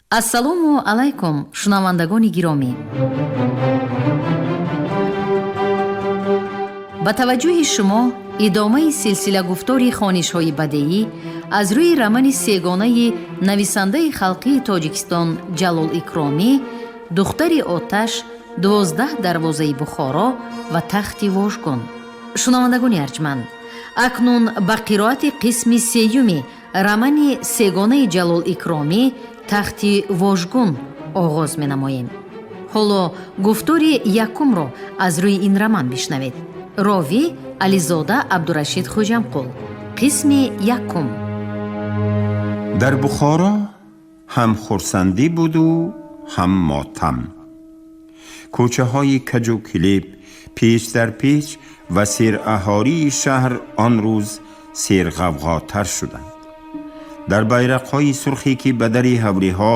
Ассалому алайкум, шунавандагони гиромӣ. Ба таваҷҷӯҳи шумо идомаи силсилагуфтори хонишҳои бадеӣ аз рӯи романи сегонаи нависандаи халқии Тоҷикистон Ҷалол Икромӣ «Духтари оташ», «12 дарвозаи Бухоро» ва «Тахти вожгун». Шунавандагони арҷманд, акнун ба қироати қисми сеюми романи сегонаи Ҷалол Икромӣ «Тахти вожгун» оғоз менамоем. Ҳоло гуфтори якумро аз рӯи ин роман бишнавед. Ровӣ Ализода Абдурашид Хуҷамқул. Қисми якум. Дар Бухоро ҳам хурсандӣ буду ҳам мотам. Кӯчаҳои каҷу килеб, печ дар печ ва сераҳории шаҳр он рӯз серғавғотар шуданд. Дар байрақҳои сурхе, ки ба дари ҳавлиҳо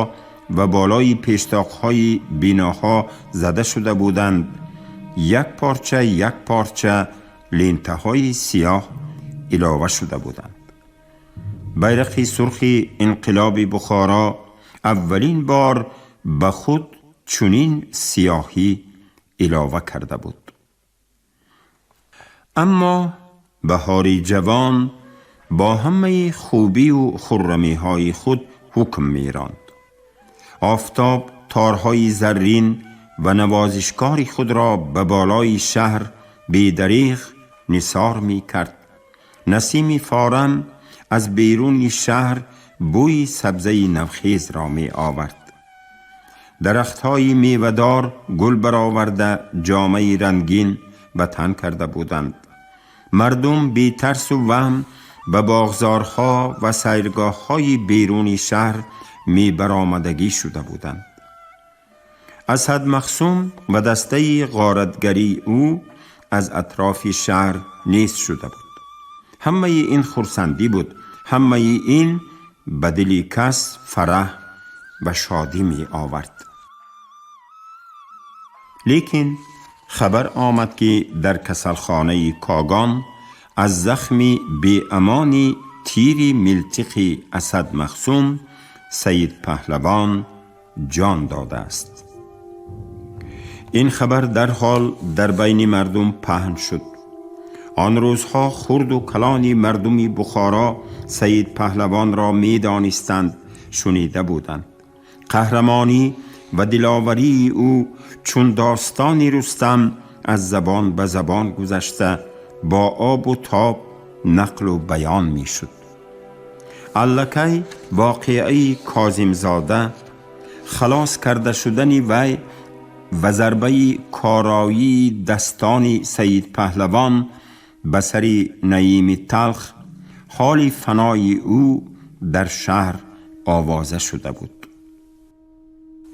ва болои пештоқҳои биноҳо зада шуда буданд, як порча як порча лентаҳои сиёҳ илова шуда буданд. Байрақи сурхи инқилоби Бухоро аввалин бор ба худ чунин сиёҳӣ илова карда буд. Аммо баҳори ҷавон бо ҳамаи хубию хуррамиҳои худ ҳукм меронд. Офтоб торҳои заррин ва навозишкори худро ба болои шаҳр бедареғ нисор мекард. Насими форам аз беруни шаҳр бӯи сабзаи навхезро меовард. Дарахтҳои мевадор гул бароварда, ҷомаи рангин ба тан карда буданд. Мардум бетарсу ваҳм ба боғзорҳо ва сайргоҳҳои беруни шаҳр мебаромадагӣ шуда буданд. Асад Махсум ва дастаи ғоратгарии ӯ аз атрофи шаҳр нест шуда буд. Ҳамаи ин хурсандӣ буд, ҳамаи ин ба дили кас фараҳ ва шодӣ меовард. Лекин хабар омад, ки дар касалхонаи Когон аз захми беамони тири милтиқи Асад Махсум Саид Паҳлавон ҷон додааст. Ин хабар дарҳол дар байни мардум паҳн шуд. Он рӯзҳо хурду калони мардуми Бухоро Саид Паҳлавонро медонистанд, шунида буданд. Қаҳрамонӣ ва диловарии ӯ чун достони Рустам аз забон ба забон гузашта, бо обу тоб нақлу баён мешуд. Аллакай воқеаи Козимзода, халос карда шудани вай ва зарбаи короии дастони Саид Паҳлавон ба сари Наими Талх, ҳоли фанои ӯ дар шаҳр овоза шуда буд.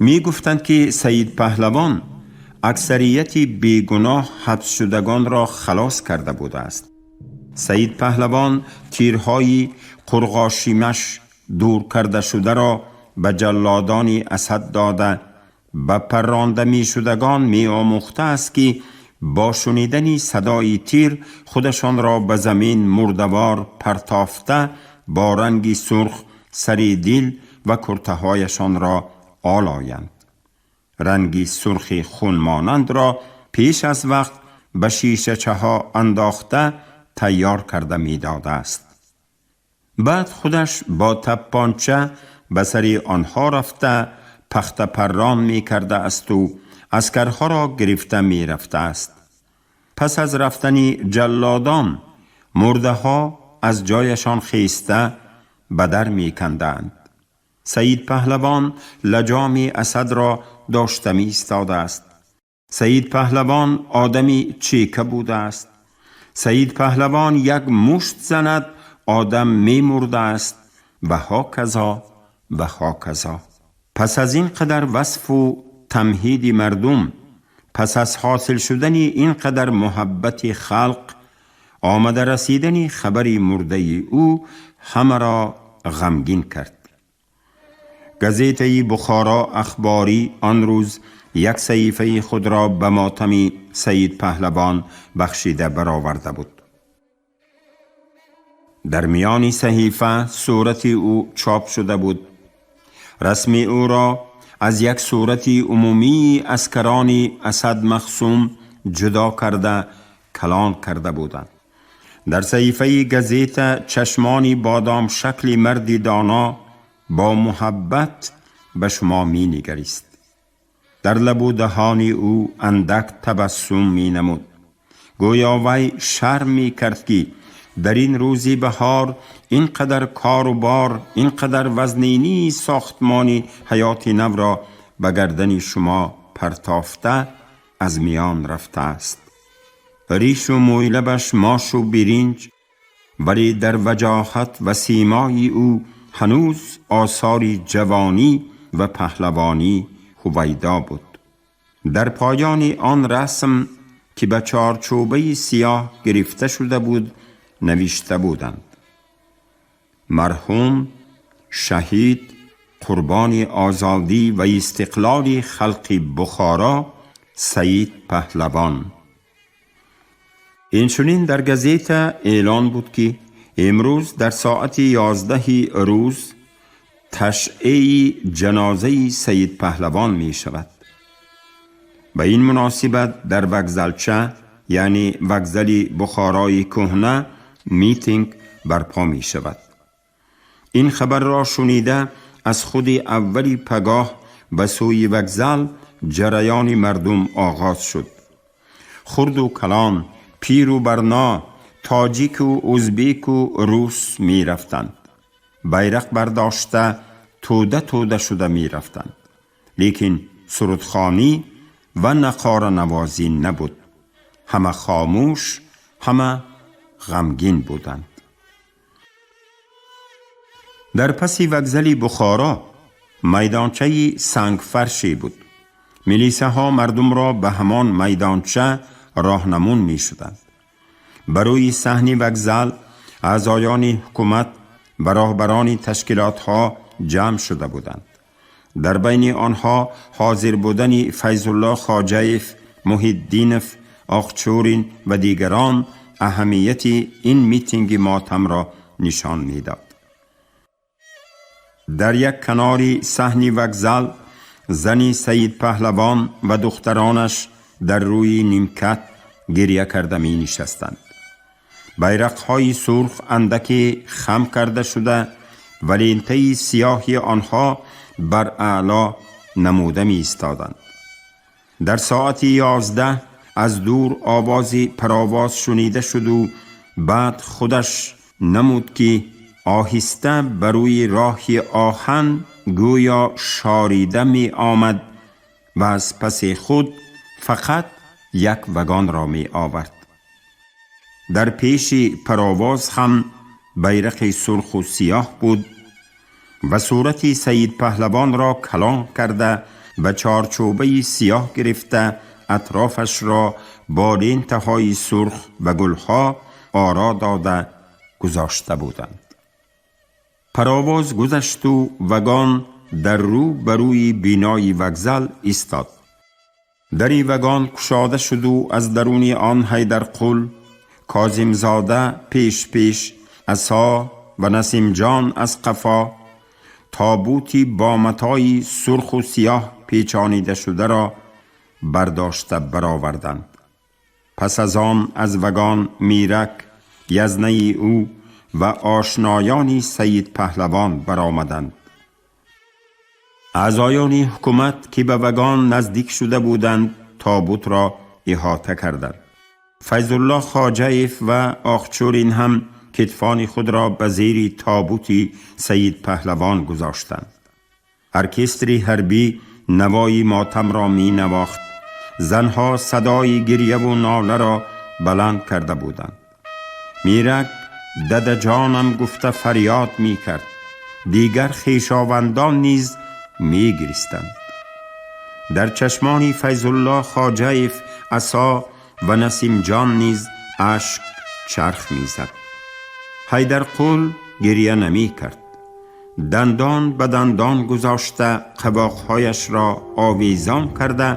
Мегуфтанд, ки Саид Паҳлавон аксарияти бегуноҳ ҳабсшудагонро халос карда будааст. Саид Паҳлавон тирҳои қурғошимаш дур карда шударо ба ҷаллодони Асад дода, ба парронда мешудагон меомӯхтааст, ки бо шунидани садои тир худашонро ба замин мурдавор партофта, бо ранги сурх сари дил ва куртаҳояшонро олоянд. Ранги сурхи хунмонандро пеш аз вақт ба шишачаҳо андохта тайёр карда медодааст. Баъд худаш бо таппонча ба сари онҳо рафта, пахтапаррон мекардаасту аскарҳоро гирифта мерафтааст. Пас аз рафтани ҷаллодон мурдаҳо аз ҷояшон хеста ба дар мекандаанд. Саид Паҳлавон лаҷоми Асадро дошта меистодааст. Саид Паҳлавон одами чека будааст. Саид Паҳлавон як мушт занад, одам мемурдааст ва ҳоказо ва ҳоказо. Пас аз ин қадар васфу тамҳиди мардум, пас аз ҳосил шудани ин қадар муҳаббати халқ, омада расидани хабари мурдаи ӯ ҳамаро ғамгин кард. Газетаи Бухоро Ахборӣ он рӯз як саҳифаи худро ба мотами Саид Паҳлавон бахшида бароварда буд. Дар миёни саҳифа сурати ӯ чоп шуда буд. Расми ӯро аз як сурати умумии аскарони Асад Махсум ҷудо карда калон карда буданд. Дар саҳифаи газета чашмони бодомшакли марди доно бо муҳаббат ба шумо менигарист. Дар лабу даҳони ӯ андак табассум менамуд. Гӯё вай шарм мекард, ки дар ин рӯзи баҳор ин қадар кору бор, ин қадар вазнинии сохтмони ҳаёти навро ба гардани шумо партофта аз миён рафтааст. Ришу мӯйлабаш мошу биринҷ, вале дар ваҷоҳат ва симои ӯ ҳанӯз осори ҷавонӣ ва паҳлавонӣ ҳувайдо буд. Дар поёни он расм, ки ба чорчӯбаи сиёҳ гирифта шуда буд, навишта буданд: марҳум, шаҳид, қурбони озодӣ ва истиқлоли халқи Бухоро Саид Паҳлавон. Инчунин дар газета эълон буд, ки имрӯз дар соати 11-и рӯз ташъеи ҷанозаи Саид Паҳлавон мешавад. Ба ин муносибат дар вокзалча, яъне вокзали Бухорои кӯҳна, митинг барпо мешавад. Ин хабарро шунида, аз худи аввали пагоҳ ба сӯи вокзал ҷараёни мардум оғоз шуд. Хурду калон, пиру барно, тоҷику узбеку рус мерафтанд. Байрақ бардошта, тӯда тӯда шуда мерафтанд. Лекин сурудхонӣ ва нақоранавозӣ набуд. Ҳама хомӯш, ҳама ғамгин буданд. Дар паси вокзали Бухоро майдончаи сангфарше буд. Милисаҳо мардумро ба ҳамон майдонча роҳнамун мешуданд. Ба рӯи саҳни вокзал аъзоёни ҳукумат ва роҳбарони ташкилотҳо ҷамъ шуда буданд. Дар байни онҳо ҳозир будани Файзулло Хоҷаев, Муҳиддинов, Оқчурин ва дигарон аҳамияти ин митинги мотамро нишон медод. Дар як канори саҳни вокзал зани Саид Паҳлавон ва духтаронаш дар рӯи нимкат гиря карда менишастанд. Байрақҳои сурх андаке хам карда шуда ва лентаи сиёҳи онҳо бар аъло намуда меистоданд. Дар соати 11 аз дур овози паровоз шунида шуду баъд худаш намуд, ки оҳиста ба рӯи роҳи оҳан гӯё шорида меомад ва аз паси худ фақат як вагонро меовард. Дар пеши паровоз ҳам байрақи сурху сиёҳ буд ва сурати Саид Паҳлавонро калон карда, ба чорчӯбаи сиёҳ гирифта, атрофашро бо лентаҳои сурх ва гулҳо оро дода гузошта буданд. Паровоз гузашту вагон дар рӯ ба рӯи бинои вокзал истод. Дари вагон кушода шуду аз даруни он Ҳайдарқул, Козимзода пеш пеш, Асо ва Насимҷон аз қафо тобути бо матои сурху сиёҳ печонидашударо бардошта бароварданд. Пас аз он аз вагон Мирак, язнаи ӯ ва ошноёни Саид Паҳлавон баромаданд. Аъзоёни ҳукумат, ки ба вагон наздик шуда буданд, тобутро иҳота карданд. Файзулло Хоҷаев ва Оқчурин ҳам китфони худро ба зери тобути Саид Паҳлавон гузоштанд. Оркестри ҳарбӣ навои мотамро менавохт. Занҳо садои гирьяву ноларо баланд карда буданд. Мирак «Дадаҷонам» гуфта фарёд мекард. Дигар хешовандон низ мегиристанд. Дар чашмони Файзулло Хоҷаев, Асо ва Насимҷон низ ашк чарх мезад. Ҳайдарқул гирья намекард. Дандон ба дандон гузошта, қабоқҳояшро овезон карда,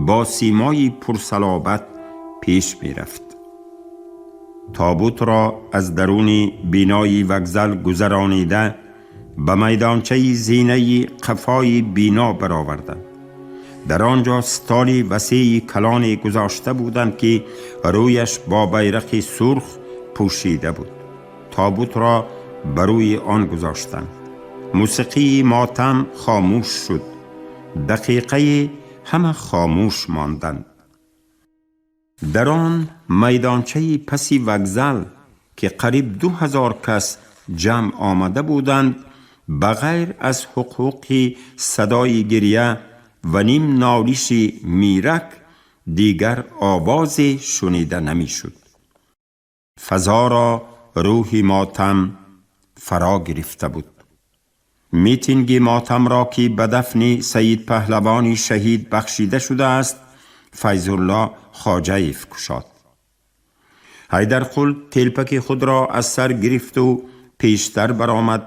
бо симои пурсалобат пеш мерафт. Тобутро аз даруни бинои вокзал гузаронида, Ба майдончаи зинаи қафои бино бароварданд. Дар он ҷо столи васеи калоне гузошта буданд, ки рӯяш бо байрақи сурх пӯшида буд. Тобутро ба рӯи он гузоштанд. Мусиқии мотам хомӯш шуд. Дақиқае ҳама хомӯш монданд. Дар он майдончаи паси вокзал, ки қариб 2000 кас ҷамъ омада буданд, ба ғайр аз ҳуқуқи садои гиря ва ним нолиши мирак дигар овозе шунида намешуд. Фазоро рӯҳи мотам фаро гирифта буд. Митинги мотамро, ки ба дафни Саид Паҳлавони шаҳид бахшида шудааст, Файзулло Хоҷаев кушод. Ҳайдарқул телпаки худро аз сар гирифту пештар баромад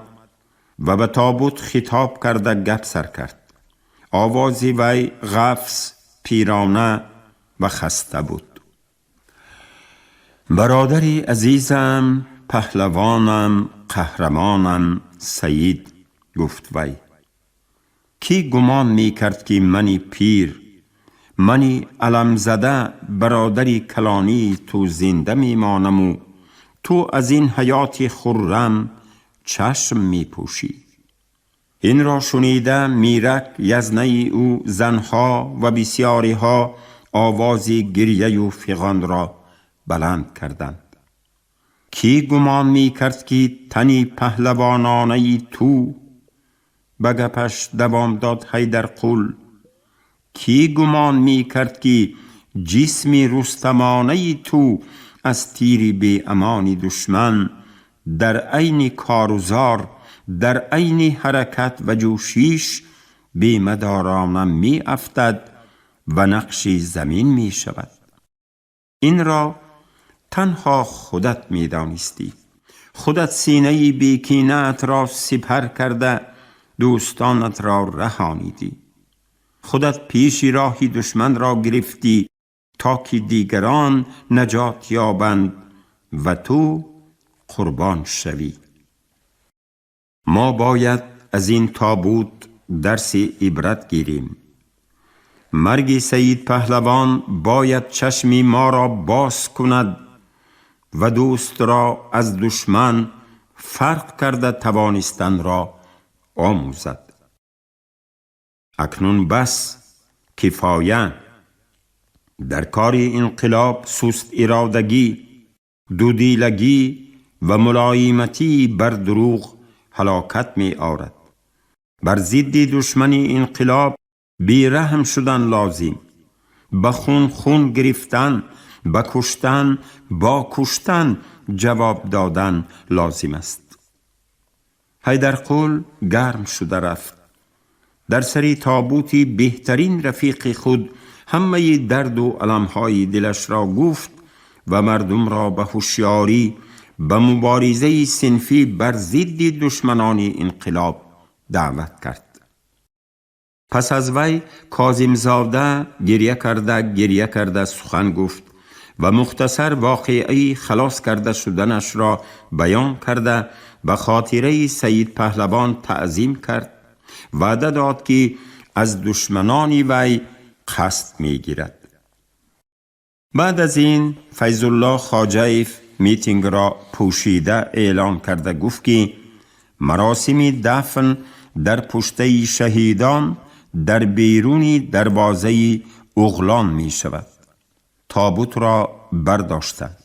ва ба тобут хитоб карда гап сар кард. Овози вай ғафз, пирона ва хаста буд. Бародари азизам, паҳлавонам, қаҳрамонам Саид, гуфт вай, кӣ гумон мекард, ки мани пир, мани аламзада, бародари калонии ту зинда мемонаму ту аз ин ҳаёти хуррам чашм мепӯшӣ? Инро шунида, Мирак, язнаи ӯ, занҳо ва бисьёриҳо овози гирьяю фиғонро баланд карданд. Кӣ гумон мекард, ки тани паҳлавононаи ту, ба гапаш давом дод Ҳайдарқул, кӣ гумон мекард, ки ҷисми рустамонаи ту аз тири беамони душман дар айни корузор, дар айни ҳаракат ва ҷӯшиш бемадорона меафтад ва нақши замин мешавад? Инро танҳо худат медонистӣ. Худат синаи бекинаатро сипар карда, дӯстонатро раҳонидӣ. Худат пеши роҳи душманро гирифтӣ, то ки дигарон наҷот ёбанд ва ту қурбон шавӣ. Мо бояд аз ин тобут дарси ибрат гирем. Марги Саид Паҳлавон бояд чашми моро боз кунад ва дӯстро аз душман фарқ карда тавонистанро омӯзад. Акнун бас, кифоя. Дар кори инқилоб сустиродагӣ, дудилагӣ ва мулоиматӣ бар дурӯғ ҳалокат меорад. Бар зидди душмани инқилоб бераҳм шудан лозим. Ба хун хун гирифтан, ба куштан бо куштан ҷавоб додан лозим аст. Ҳайдарқул гарм шуда рафт. Дар сари тобути беҳтарин рафиқи худ ҳамаи дарду аламҳои дилашро гуфт ва мардумро ба ҳушёрӣ, ба муборизаи синфӣ бар зидди душманони инқилоб даъват кард. Пас аз вай Козимзода гирья карда, гирья карда сухан гуфт ва мухтасар воқеаи халос карда шуданашро баён карда, ба хотираи Саид Паҳлавон таъзим кард, ваъда дод, ки аз душманони вай қасд мегирад. Баъд аз ин Файзулло Хоҷаев митингро пӯшида эълон карда гуфт, ки маросими дафн дар пуштаи шаҳидон дар беруни дарвозаи Уғлон мешавад. Тобутро бардоштанд.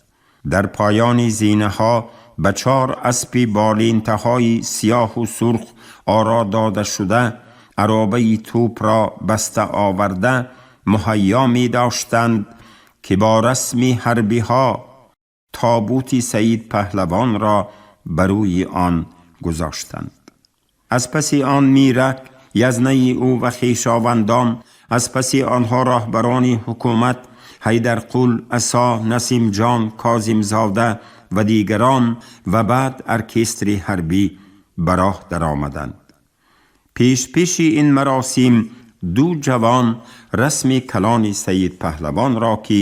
Дар поёни зинаҳо ба чор аспи болинтаҳои сиёҳу сурх оро дода шуда аробаи тӯпро баста оварда муҳайё медоштанд, ки бо расми ҳарбиҳо тобути Саид Паҳлавонро ба рӯи он гузоштанд. Аз паси он Мирак, язнаи ӯ ва хешовандон, аз паси онҳо роҳбарони ҳукумат, Ҳайдарқул, Асо, Насимҷон, Козимзода ва дигарон ва баъд оркестри ҳарбӣ ба роҳ даромаданд. Пешпеши ин маросим ду ҷавон расми калони Саид Паҳлавонро, ки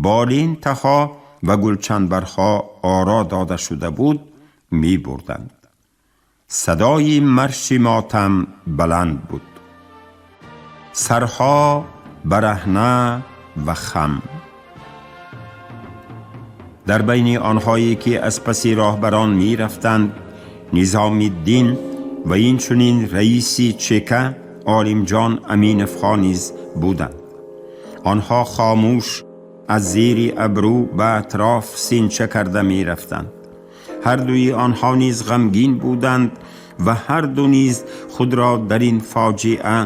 болинтаҳо ва гулчанбарҳо оро дода шуда буд, мебурданд. Садои марши мотам баланд буд. Сарҳо бараҳна ва хам. Дар байни онҳое ки аз паси роҳбарон мерафтанд, Низомиддин ва инчунин раиси Чека Олимҷон Аминовҳо низ буданд. Онҳо хомӯш аз зери абрӯ ба атроф синча карда мерафтанд. Ҳар дуи онҳо низ ғамгин буданд ва ҳар ду низ худро дар ин фоҷиа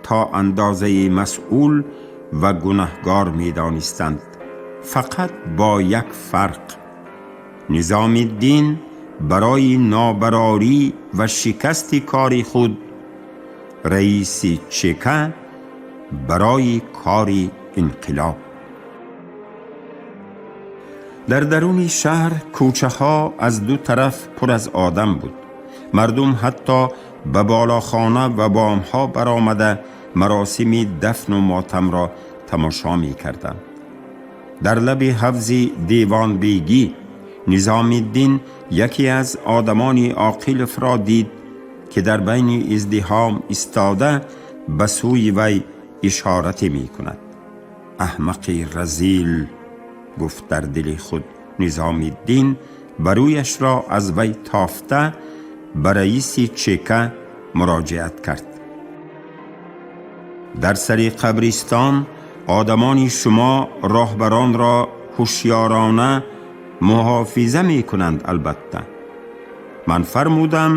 то андозаи масъул ва гунаҳгор медонистанд. Фақат бо як фарқ: Низомиддин барои нобарорӣ ва шикасти кори худ, раиси Чека барои кори инқилоб. Дар даруни шаҳр кӯчаҳо аз ду тараф пур аз одам буд. Мардум ҳатто ба болохона ва бомҳо баромада маросими дафну мотамро тамошо мекарданд. Дар лаби ҳавзи Девонбегӣ Низомиддин яке аз одамони Оқиловро дид, ки дар байни издиҳом истода ба сӯи вай ишорате мекунад. Аҳмақи разил, гуфт дар дили худ Низомиддин ва рӯяшро аз вай тофта ба раиси Чека муроҷиат кард. Дар сари қабристон одамони шумо роҳбаронро ҳушёрона муҳофиза мекунанд. Албатта, ман фармудам,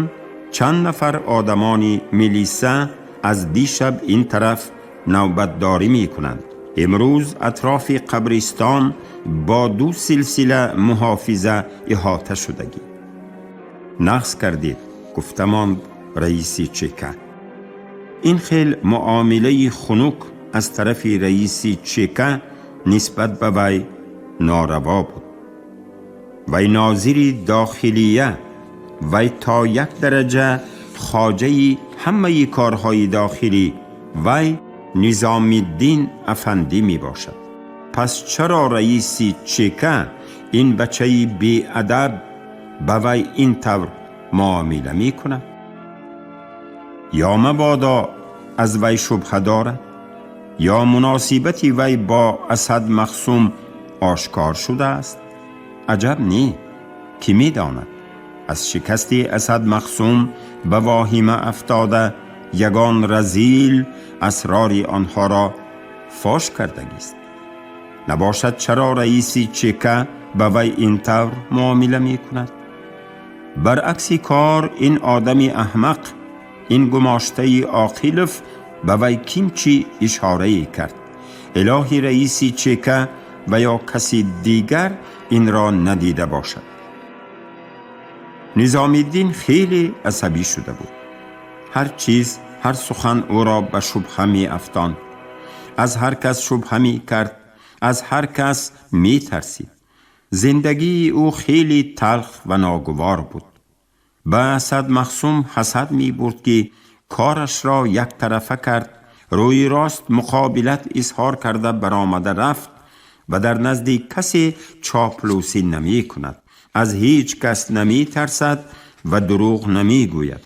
чанд нафар одамони милиса аз дишаб ин тараф навбатдорӣ мекунанд. Имрӯз атрофи қабристон бо ду силсила муҳофиза иҳота шудагӣ. Нағз кардед, гуфта монд раиси Чека. Ин хел муомилаи хунук аз тарафи раиси Чека нисбат ба вай нораво буд. Вай нозири дохилия, вай то як дараҷа хоҷаи ҳамаи корҳои дохилӣ, вай Низомиддин афандӣ мебошад. Пас чаро раиси Чека, ин бачаи беадаб, ба вай ин тавр муомила мекунад? Ё мабодо аз вай шубҳа дорад, ё муносибати вай бо Асад Мақсум ошкор шудааст? Аҷаб не, кӣ медонад, аз шикасти Асад Мақсум ба воҳима афтода, ягон разил асрори онҳоро фош кардагист. Набошад, чаро раиси Чека ба вай ин тавр муомила мекунад? Баръакси кор, ин одами аҳмақ, ин гумоштаи Оқилов ба вай кимчи ишорае кард. Илоҳи раиси Чека ва ё каси дигар инро надида бошад. Низомиддин хеле асабӣ шуда буд. Ҳар чиз, ҳар сухан ӯро ба шубҳа меафтонд. Аз ҳар кас шубҳа мекард, аз ҳар кас метарсид. Зиндагии ӯ хеле талх ва ногувор буд. Ба Асад Мақсум ҳасад мебурд, ки корашро яктарафа кард, рӯи рост муқобилат изҳор карда баромада рафт ва дар назди касе чоплусӣ намекунад, аз ҳеҷ кас наметарсад ва дурӯғ намегӯяд,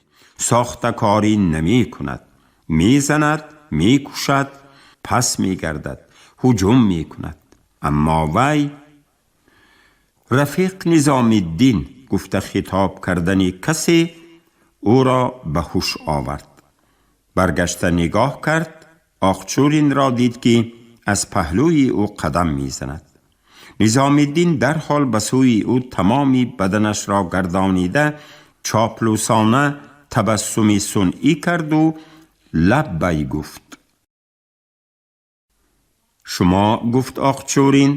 сохтакорӣ намекунад, мезанад, мекушад, пас мегардад, ҳуҷум мекунад. Аммо вай рафиқ Низомиддин гуфта хитоб кардани касе ӯро ба ҳуш овард. Баргашта нигоҳ кард, Оқчуринро дид, ки аз паҳлӯи ӯ қадам мезанад. Низомиддин дарҳол ба сӯи ӯ тамоми баданашро гардонида, чоплусона табассуми сунъӣ карду лаббай гуфт. Шумо, гуфт Оқчурин,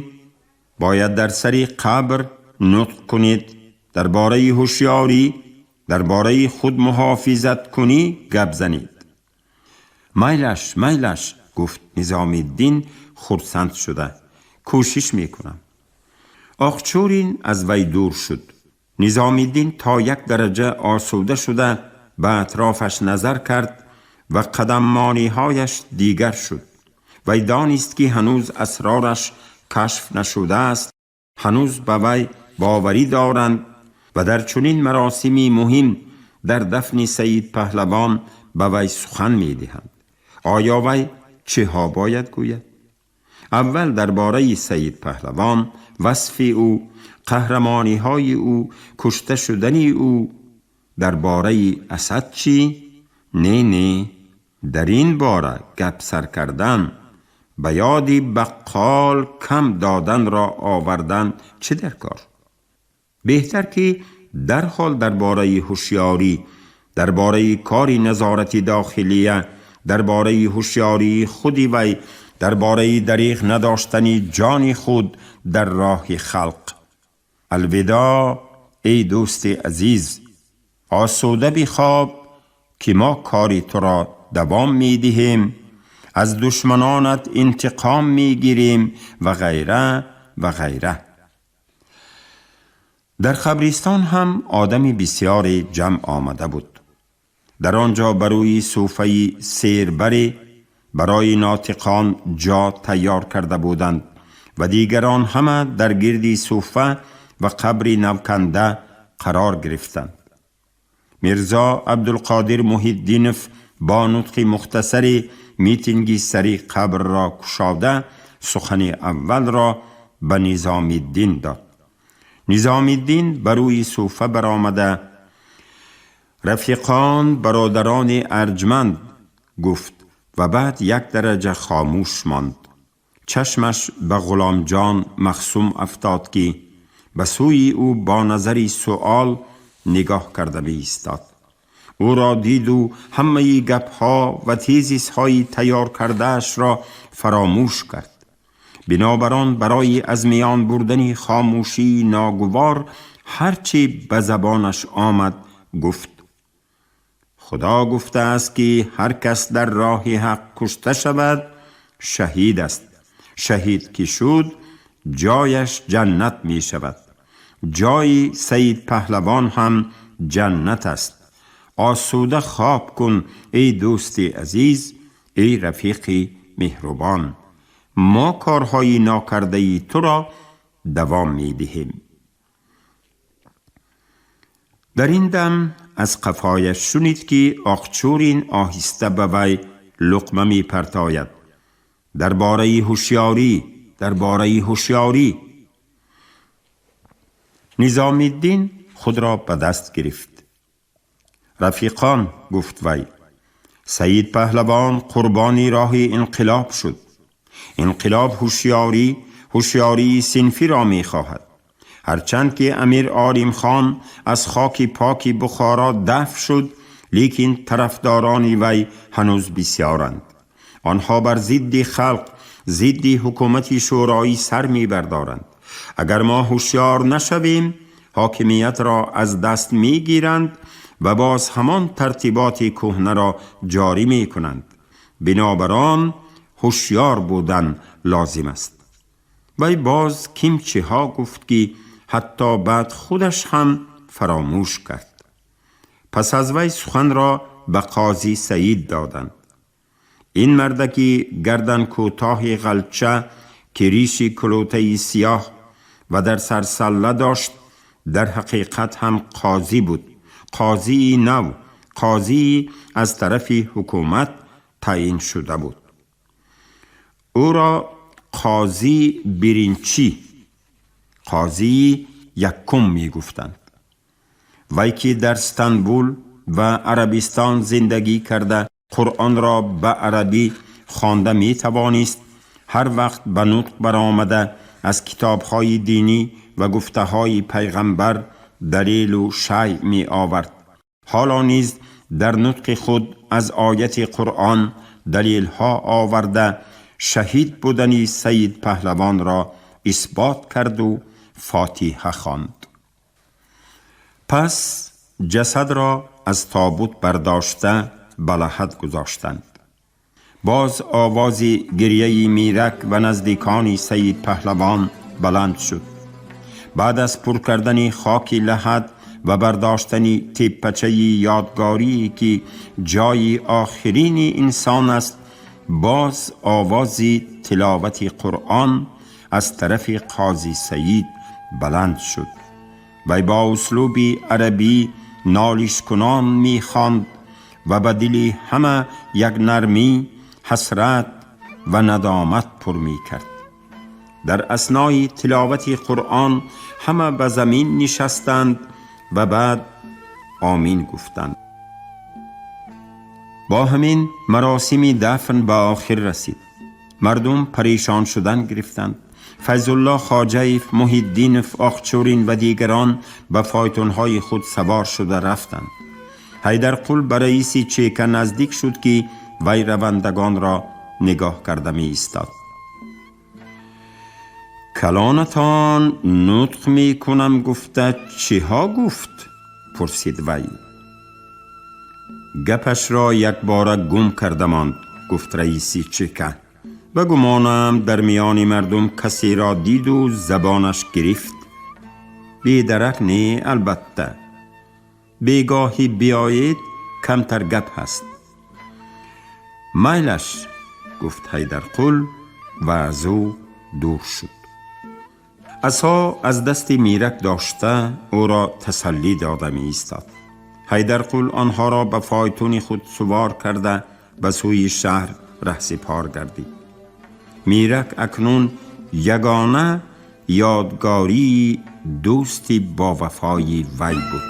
бояд дар сари қабр нутқ кунед, дар бораи ҳушёрӣ, дар бораи худмуҳофизаткунӣ гап занед. Майлаш, майлаш, гуфт Низомиддин хурсанд шуда, кӯшиш мекунам. Оқчурин аз вай дур шуд. Низомиддин то як дараҷа осуда шуда ба атрофаш назар кард ва қадаммониҳояш дигар шуд. Вай донист, ки ҳанӯз асрораш кашф нашудааст, ҳанӯз ба вай боварӣ доранд ва дар чунин маросими муҳим дар дафни Саид Паҳлавон ба вай сухан медиҳанд. Оё вай чиҳо бояд гӯяд? Аввал дар бораи Саид Паҳлавон, васфи ӯ, қаҳрамониҳои ӯ, кушта шудани ӯ. Дар бораи Асад чӣ? Не, не, дар ин бора гап сар кардан, ба ёди баққол кам доданро овардан чӣ дар кор? Беҳтар ки дарҳол дар бораи ҳушёрӣ, дар бораи кори назорати дохилия, дар бораи ҳушёрии худи вай, дар бораи дариғ надоштани ҷони худ дар роҳи халқ. Алвидоъ, эй дӯсти азиз, осуда бихоб ки мо кори туро давом медиҳем, аз душманонат интиқом мегирем ва ғайра ва ғайра. Дар қабристон ҳам одами бисёре ҷамъ омада буд. Дар он ҷо ба рӯи суфаи сербаре барои нотиқон ҷо тайёр карда буданд ва дигарон ҳама дар гирди суфа ва қабри навканда қарор гирифтанд. Мирзо Абдулқодир Муҳиддинов бо нутқи мухтасаре митинги сари қабрро кушода, сухани аввалро ба Низомиддин дод. Низомиддин ба рӯи суфа баромада: «Рафиқон, бародарони арҷманд», гуфт ва баъд як дараҷа хомӯш монд. Чашмаш ба Ғуломҷон Махсум афтод, ки ба сӯи ӯ бо назари суол нигоҳ карда биистод. Ӯро диду ҳамаи гапҳо ва тезисҳои тайёр кардаашро фаромӯш кард. Бинобар он барои аз миён бурдани хомӯшии ногувор ҳарчи ба забонаш омад гуфт: «Худо гуфтааст, ки ҳар кас дар роҳи ҳақ кушта шавад, шаҳид аст. Шаҳид ки шуд, ҷояш ҷаннат мешавад. Ҷои Саид Паҳлавон ҳам ҷаннат аст. Осуда хоб кун, эй дӯсти азиз, эй рафиқи меҳрубон. Мо корҳои нокардаи туро давом медиҳем». Дар ин дам аз қафояш шунид, ки Оқчурин оҳиста ба вай луқма мепартояд: «Дар бораи ҳушёрӣ, дар бораи ҳушёрӣ». Низомиддин худро ба даст гирифт. «Рафиқон», гуфт вай, «Саид Паҳлавон қурбони роҳи инқилоб шуд. Инқилоб ҳушёрӣ, ҳушёрии синфиро мехоҳад. Ҳарчанд ки Амир Олимхон аз хоки поки Бухоро дафн шуд, лекин тарафдорони вай ҳанӯз бисёранд. Онҳо бар зидди халқ, зидди ҳукумати шӯроӣ сар мебардоранд. Агар мо ҳушёр нашавем, ҳокимиятро аз даст мегиранд ва боз ҳамон тартиботи кӯҳнаро ҷорӣ мекунанд. Бинобар он ҳушёр будан лозим аст». Вай боз кимчиҳо гуфт, ки ҳатто баъд худаш ҳам фаромӯш кард. Пас аз вай суханро ба Қозӣ Саид доданд. Ин мардаки гарданкӯтоҳи ғалча, ки риши кулутаи сиёҳ ва дар сар салла дошт, дар ҳақиқат ҳам қозӣ буд, қозии нав, қозии аз тарафи ҳукумат таъин шуда буд. Ӯро қозӣ биринчӣ, қозии якум мегуфтанд. Вай ки дар Станбул ва Арабистон зиндагӣ карда, Қуръонро ба арабӣ хонда метавонист, ҳар вақт ба нутқ баромада, аз китобҳои динӣ ва гуфтаҳои пайғамбар далелу шай меовард. Ҳоло низ дар нутқи худ аз ояти Қуръон далелҳо оварда, шаҳид будани Саид Паҳлавонро исбот карду фотиҳа хонд. Пас ҷасадро аз тобут бардошта, ба лаҳад гузоштанд. Боз овози гирьяи Мирак ва наздикони Саид Паҳлавон баланд шуд. Баъд аз пур кардани хоки лаҳад ва бардоштани теппачаи ёдгорие, ки ҷои охирини инсон аст, боз овози тиловати Қуръон аз тарафи Қозӣ Саид баланд шуд. Вай бо услуби арабӣ нолишкунон мехонд ва ба дили ҳама як нармӣ, ҳасрат ва надомат пур мекард. Дар аснои тиловати Қуръон ҳама ба замин нишастанд ва баъд омин гуфтанд. Бо ҳамин маросими дафн ба охир расид. Мардум парешон шудан гирифтанд. Файзулло Хоҷаев, Муҳиддинов, Оқчурин ва дигарон ба фойтунҳои худ савор шуда рафтанд. Ҳайдарқул ба раиси чека наздик шуд, ки вай равандагонро нигоҳ карда меистод. Калонатон нутқ мекунам гуфта чиҳо гуфт? Пурсид вай. Гапашро якбора гум карда монд, гуфт раиси чека. Ба гумонам, дар миёни мардум касеро диду забонаш гирифт. Бедарак не, албатта. Бегоҳӣ биёед, камтар гап ҳаст. Майлаш, гуфт Ҳайдарқул ва аз ӯ дур шуд. Асо аз дасти Мирак дошта ӯро тасаллӣ дода меистод. Ҳайдарқул онҳоро ба фойтуни худ сувор карда ба сӯи шаҳр раҳсипор гардид. Мирак акнун ягона ёдгории дӯсти бовафои вай буд.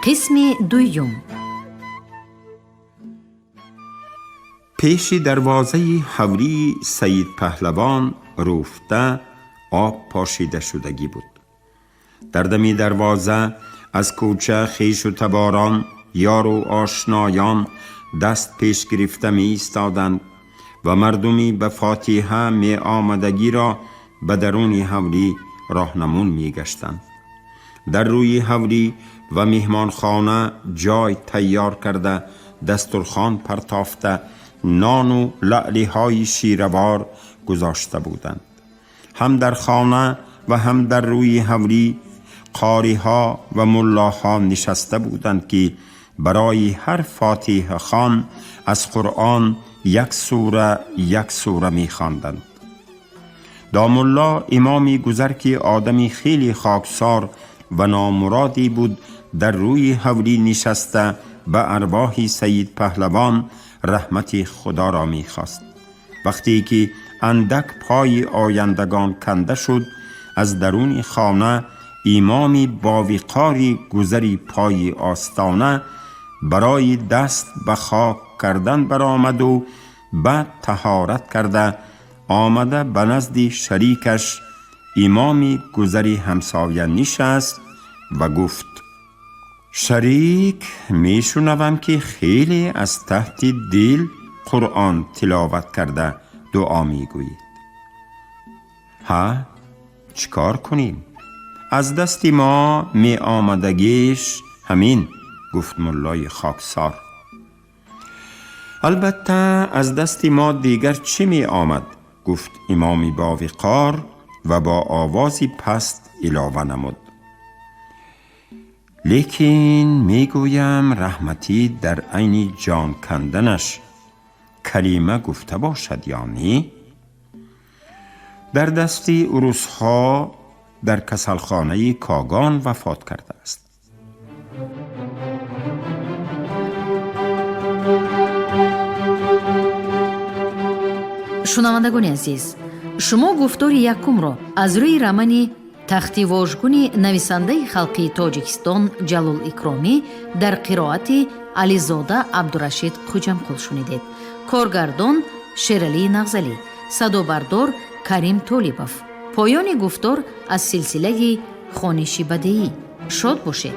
Қисми дуюм. Пеши дарвозаи ҳавлии Саид Паҳлавон рӯфта об пошида шудагӣ буд. Дар дами дарвоза аз кӯча хешу таборон, ёру ошноён даст пеш гирифта меистоданд ва мардуми ба фотиҳа меомадагиро ба даруни ҳавлӣ роҳнамун мегаштанд. Дар рӯи ҳавлӣ ва меҳмонхона ҷой тайёр карда, дастурхон партофта, нону лаълиҳои ширавор гузошта буданд. Ҳам дар хона ва ҳам дар рӯи ҳавлӣ қориҳо ва муллоҳо нишаста буданд, ки барои ҳар фотиҳахон аз Қуръон як сура як сура мехонданд. Домулло имоми гузар, ки одами хеле хоксор ва номуродӣ буд, дар рӯи ҳавлӣ нишаста ба арвоҳи Саид Паҳлавон раҳмати Худоро мехост. Вақте ки андак пои ояндагон канда шуд, аз даруни хона имоми бовиқори гузари пои остона барои даст ба хок кардан баромаду баъд таҳорат карда омада ба назди шарикаш имоми гузари ҳамсоя нишаст ва гуфт: шарик, мешунавам, ки хеле аз таҳти дил Қуръон тиловат карда дуо мегӯед. Ҳа, чӣ кор кунем? Аз дасти мо меомадагиш ҳамин, гуфт муллои хоксор. Албатта, аз дасти мо дигар чӣ меомад? Гуфт имоми бовиқор ва бо овози паст илова намуд: лекин мегӯям, раҳматӣ дар айни ҷон канданаш калима гуфта бошад ё не? Дар дасти урусҳо дар касалхонаи Когон вафот кардааст. Шунавандагони азиз, шумо гуфтори якумро аз рӯи романи Тахти вожгуни нависандаи халқии Тоҷикистон Ҷалол Икромӣ дар қироати Ализода Абдурашид Хуҷамқул шунидед. Коргардон Шералии Нағзалӣ, садобардор Карим Толибов. Поёни гуфтор аз силсилаи хониши бадеӣ. Шод бошед.